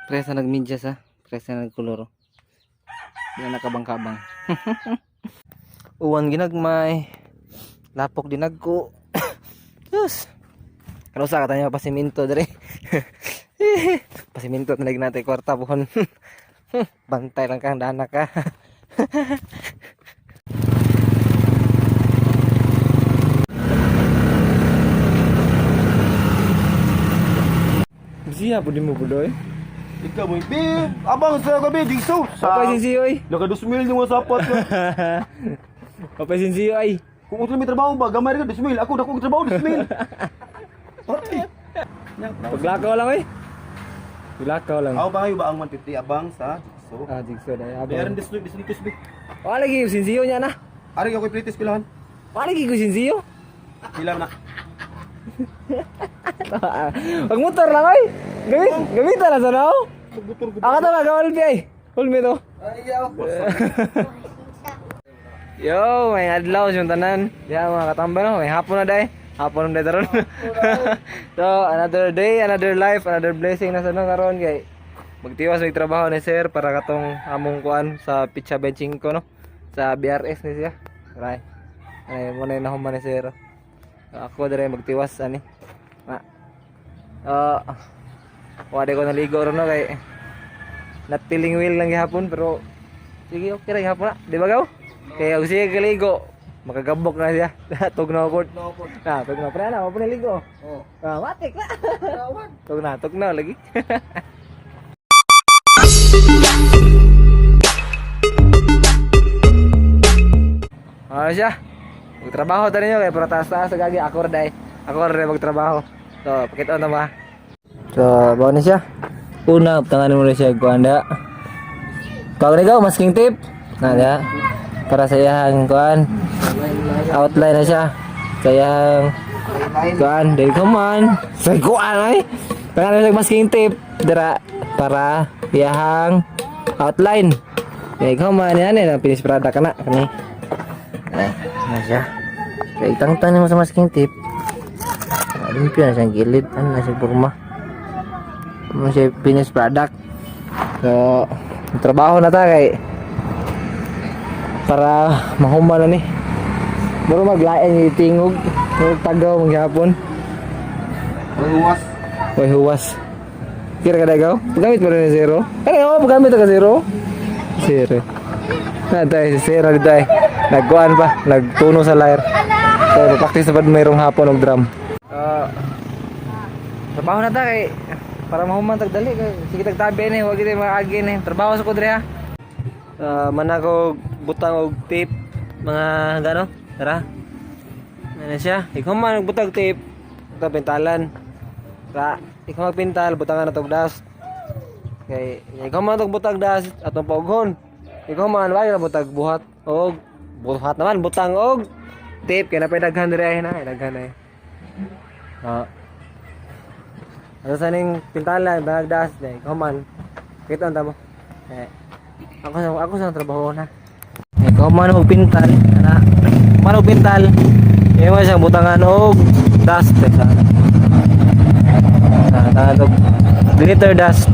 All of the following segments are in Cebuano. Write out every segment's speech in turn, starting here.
Presa nagmedyas ha. Presa nagkuloro. Di na nakabang-kabang. Uwan ginagmay. Lapok dinagko. Diyos. Kanusa ka tayo pasiminto dere. Pasiminto na lagi natin kwarta buhon. Bantay lang kang dana ka. Siya po di mo budoy. Ikaw mo, be, abang sa gabi, jigsaw. Sa, Papay sinsiyo ay. Naka 2,000 yung mga sapat ka. Papay sinsiyo ay. Kung utol may trabaho ba, gamay ka, 2,000. Ako, dako trabaho, 2,000. Pati. Paglakaw lang ay. Paglakaw lang. Ako ba kayo ba ang 150 abang sa jigsaw? Ah, jigsaw dahil abang. Bayaran des des be. Wala lagi yung sinsiyo niya na. Ari ako plitis pilahan. Wala lagi yung sinsiyo. Pila na. Pag motor lang ay. Gamit, gamitan na sa nao. Pagbutor ko. Ako to magawal ay. Hulmi to. Yo, may adlaw yung tanan. Ya mga katambay no, may hapon na day. Hapon na day taron. So, another day, another life, another blessing na sa no karon kay magtiwas may trabaho ni sir para katong among kuan sa Pitsa 25 no, sa BRS ni siya. Right. Ay mo na nahuman ni sir. Ako dire magtiwas ani. Ma. Ah, wala ko naligo ron no kay not feeling well lang gihapon, pero sige, okay ra gihapon na, di ba gaw? Kaya og sige kaligo, makagabok na siya. Tugnaw po. Na, tugnaw pre na, mo naligo. Oh. Ah, matik na. Tugnaw, tugnaw lagi. Ano siya? Magtrabaho ta ninyo kay para taas-taas sa gagi ako ra day. Ako ra magtrabaho. So, pakita na ba? So, bawo na siya. Una, tangan mo na siya kuan da. Tawag ni masking tape. Na da. Para sa iyang kuan. Outline na siya. Sa iyang kuan, dili ko man. Sa kuan ay. Tangan mo siya masking tape dira para iyang outline. Dili ko man yan eh, finish product ka na kani. Ay, na siya. Kaya itangtang nimo sa masking tape. Limpyo na siyang gilid. Ano na siya porma. Ano siya finished product. So, trabaho na ta kay para mahuman na ni. Muro maglain yung tingog. Muro tagaw maghapon. Huwas. Way huwas. Kira ka dagaw? Pagamit mo rin yung zero? Ay, oo, pagamit ka zero. Zero. Na tayo, si zero dito ay. Nagkuhan pa, nagtuno sa lyre. So, practice na pa mayroong hapon og drum. Ah, trabaho na ta kay para mahuman tagdali kay sige tagtabi ni, wag gid maagi ni. Trabaho sa ko diri ha. Ah, man ako butang og tape mga gano? Tara. Ano siya? Ikaw man og butang tape. Ito pintalan. Ra, ikaw magpintal butangan na tog dust. Kay ikaw man tog butag dust atong paughon. Ikaw man wala na butag buhat og buhat naman butang og tape kay napay daghan diri ay na daghan ay. Ha. Ano sa ning pintalan bag dust day ikaw man. Kita unta mo. Eh, ako sa trabaho na. Ikaw man og pintal ana. Man og pintal. Imo siyang butangan og dust eh, sa Tatog glitter dust.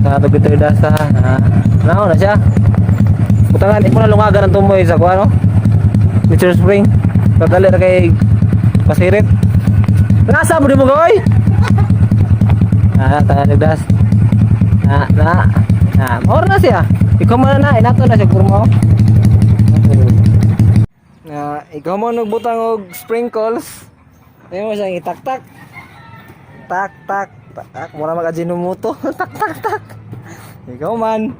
Tatog glitter dust ha. Nao na siya. Butangan imo na lungagan ang tumoy sa kuan no. Nature Spring. Kadali ra kay pasirit. Nasa mo di mo gaway? Ah, tangan dust. Na, na. Na, mor na siya. Ikaw man na, inato na siya kurmo. Na, ikaw mo nagbutang og sprinkles. Ayun mo siyang itaktak. Tak tak tak, mura mag Ajinomoto. Tak tak tak. Ikaw man.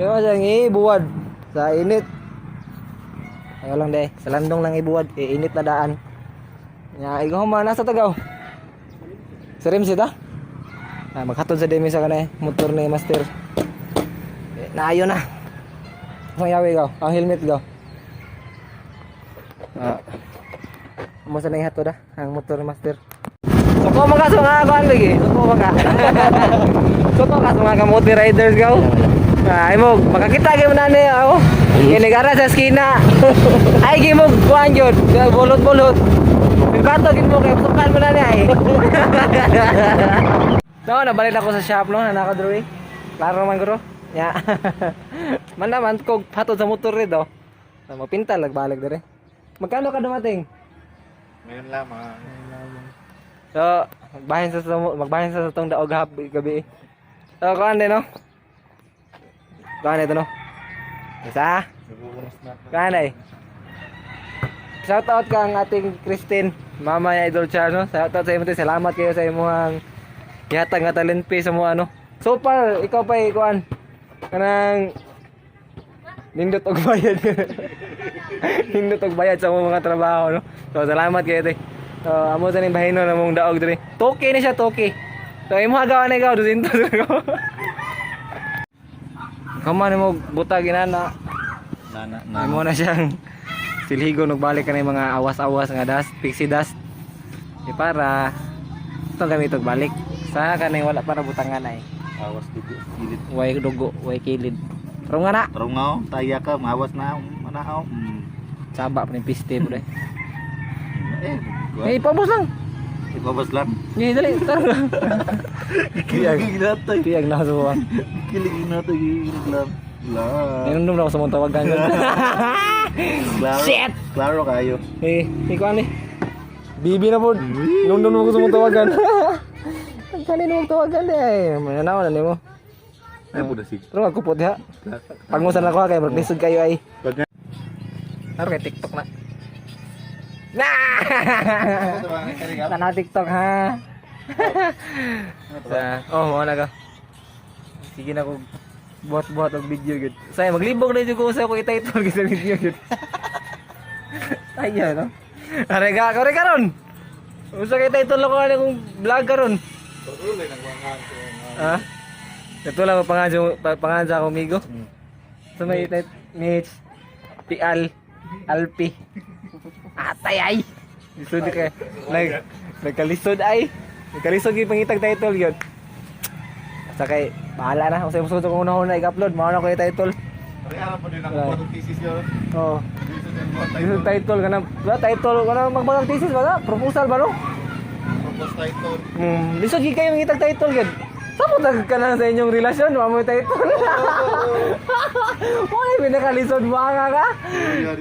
Ikaw siyang ibuwad sa init. Ayaw lang de, sa landong lang ibuwad, eh, init na daan. Ya, ikaw man nasa tagaw. Sa Rimsit ah. Ah, maghatod sa demi sa kanay, motor ni master. Eh, naayo na. Ang yawi ikaw, ang helmet ikaw. Ah. Mo sa nang hatod ah, ang motor ni master. Suko man ka sa mga kuan lagi. Suko man ka. Suko ka sa mga kamote riders gaw. Ay mo, makakita gyud mo na ni ako. Kay nagara sa eskina. Ay gi mo kuan gyud, bolot-bolot. Pibato gid mo kay sukan mo na ni ay. No, nabalik ako sa shop, no, na naka-drawing. Klaro man guro. Ya. Man naman kog hatod sa motor rito. Na mapintal nagbalik dire. Magkano ka dumating? Ngayon lamang. So, magbahin sa tong daog hap gabi. So, kuan din, no? Kuan ito, no? Isa? Nagugunos na. Kuan ay. Shout out kang ating Christine, mama ni Idol Char, no? Shout out sa imo, te. Salamat kayo sa imong gihatag nga talent pay sa mo ano. So far, ikaw pa kuan. Kanang nindot og bayad. Nindot og bayad sa among mga trabaho, no? So salamat kayo, te. So amo sa ning bahino na mong daog diri. Toki ni siya, toki. So imo gawa na ikaw 200. Kama ni mo butag inana. Nana, nana. Imo na siyang silhigo, nagbalik ka na yung mga awas-awas nga dust, pixie dust. Di para itong gamit og balik. Sa kanang wala pa nabutangan ay. Awas dugo. Gilid. Way dugo, way kilid. Pero nga na, Tarong nga, oh. Taya ka, mawas na, manahaw. Saba pa ni piste bro. Eh, Eh, paubos lang. Ibabas lang. Hindi, dali. Tara. Kilig natin. Tiyag na sa buwan. Kilig natin. Kilig lang. Lang. Ninundom na ako sa mong tawagan. Klaro. Shit! Klaro kayo. Eh, ikaw ano eh. Bibi na po. Ninundom na ako sa mong tawagan. Ang kanino mong tawagan eh. Mananaw na nimo. Ay, po na sig. Pero magkupot ha. Pangusan ako ha, kay maglisod kayo ay. Pag Pero kay TikTok na. Na! Tanaw TikTok ha. Sa, oh, mo na ka. Sige na ko buhat-buhat og video gud. Say maglibog na jud ko sa ko i-title gud sa video gud. Ay no. Are ka, kare karon. Usa kay title ako ani kung vlog karon. Ha? Ito lang ang pangan sa akong amigo. Sa may tit Mitch Pial Alpi. Atay ay. Lisod kay nagkalisod ay. Nagkalisod gyud pangitag title gyud. Sa kay bahala na usay mo kung una-una i-upload mao na ko yung title. Kaya po din ako buhat thesis yun. Oh. Lisod title kana. Wala title kana magbagang thesis ba na? Proposal ba no? Propose title. Lisod gyud kayo mangitag title gyud. Sabot na ka na sa inyong relasyon, wa mo title. Wala pinakalisod mo nga ka.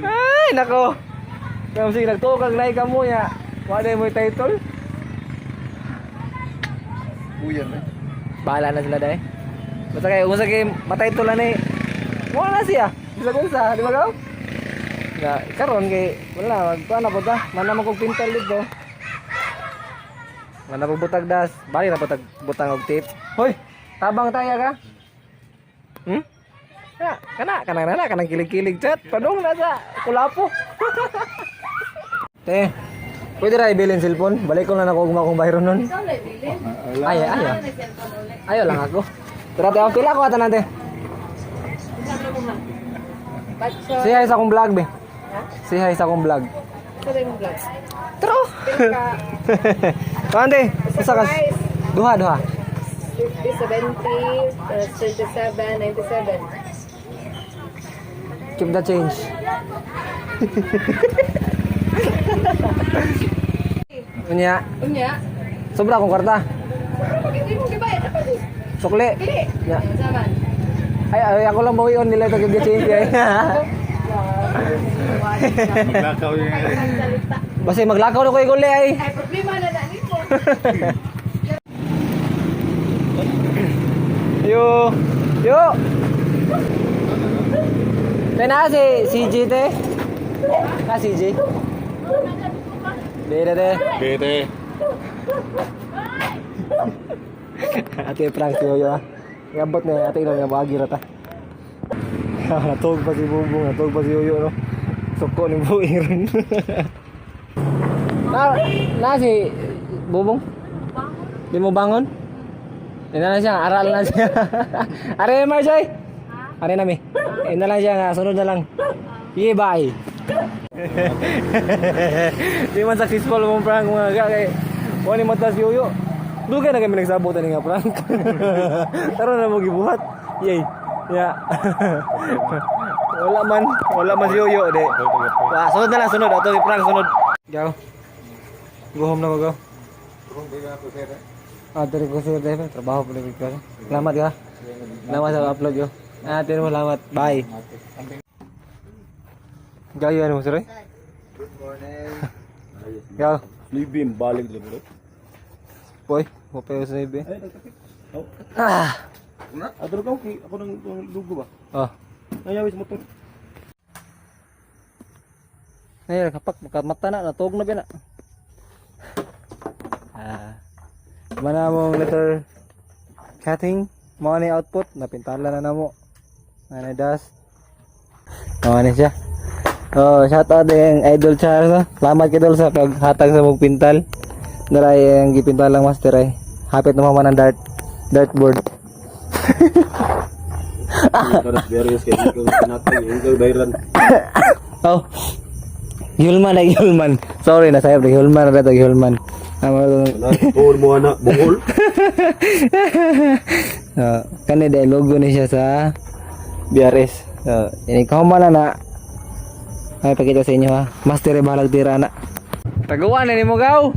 Ay, nako. Kaya sige nagtuo kag nay ka mo ya. Wala mo title. Kuya eh. Bahala na sila dai. Basta kay unsa kay matitle na ni. Wala na siya. Bisag unsa, di ba gaw? Na karon kay wala magkuan na po ta. Mana man kog pintal dito. Mana po butag das. Bali na po tag butang og tape. Hoy, tabang taya ka. Kana, kana, kana, kana, kanang kilig-kilig chat. Padung na sa kulapo. Te, pwede ra ibilin cellphone? Balik ko na nako ugma akong bayron nun. Ay, ay, ay. Ayaw lang ako. Tara, te, pila ko ata nante. Say hi sa akong vlog, be. Say hi sa akong vlog. Tara. Ante, usa ka. Duha, duha. 50, 70, 27, 97. Keep the change. Unya, Unya, sobra akong kwarta. pero pag hindi mo gibayad, dapat Sukli. dili. Ya. Saman. Ay, ay, ako lang bawion nila ito keep the change. Ay. Maglakaw yun. Salita. Basta maglakaw na ko iguli ay. Ay, problema na na nimo. Yo. Yo. Te na si CJ te. Na CJ. Beda te. Bete. Ate Frank si Yoyo ah. Ngabot na ate nga bagi ra ta. Natog pa si Bubong, natog pa si Yoyo no. Suko ni Buiron. Na na si Bubong. Di mo bangon? Ina na siya, aral na siya. Are Marjoy. Are nami. Ina lang siya nga, sunod na lang. Sige, bye. Di man successful mong prank mga ka kay wala ni mata si Yoyo. Dugay na kami nagsabot ani nga prank. Karon na mo gibuhat. Yay. Ya. Wala man si Yoyo de. Wah, sunod na lang sunod ato i prank sunod. Go. Go home na ko go. Ah, diri ko sir, diri trabaho po ko. Salamat ka. Salamat sa upload yo. Ah, tiro mo salamat. Bye. Gayo ano mo sir? Good morning. Gaw. Libim balik dili bro. Boy, mo pa sa ibe. Ay, nagtakip. Oh. Ah. Adro ka okay, ako nang lugo ba. Oh. Nayawis mo to. Ay, kapak mata na natog na ba na. Ah. Mana mong letter cutting, mo ni output, napintala na namo. Ano dust. Mao ni siya. Oh, shout out din Idol Charles, no? Salamat kay Idol sa paghatag sa mong pintal. Daray ang gipintal lang master ay. Hapit na man ang dartboard. Karas various kay ikaw pinatay, ikaw bayran. Oh. Yulman ay Yulman. Sorry na sayop Yulman na to Yulman. Amo Tuol mo ana, bungol. Kani dahil logo ni siya sa BRS. So, ini kahuman na na. Ay, pakita sa inyo ha. Master ay bahalag tira na. Taguan na ni mo gaw.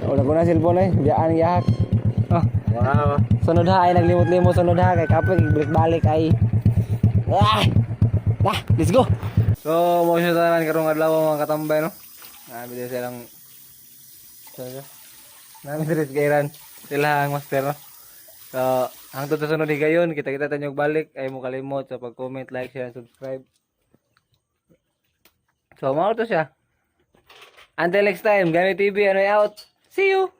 Wala ko na cellphone eh. Biyaan gihak. Oh. Wow. Sunod ha ay naglimot-limot sunod ha kay kapag balik-balik ay. Ah! Ah, let's go. So, mo siya tanan karong adlaw mga katambay no. Nami diri silang. So, nami diri sa Gairan. Sila ang master no. So, hangtod sa sunod higayon, kita-kita tayo balik ay mo kalimot sa pag-comment, like, share, and subscribe. So, mao to siya. Until next time, Gani TV, ano out. See you.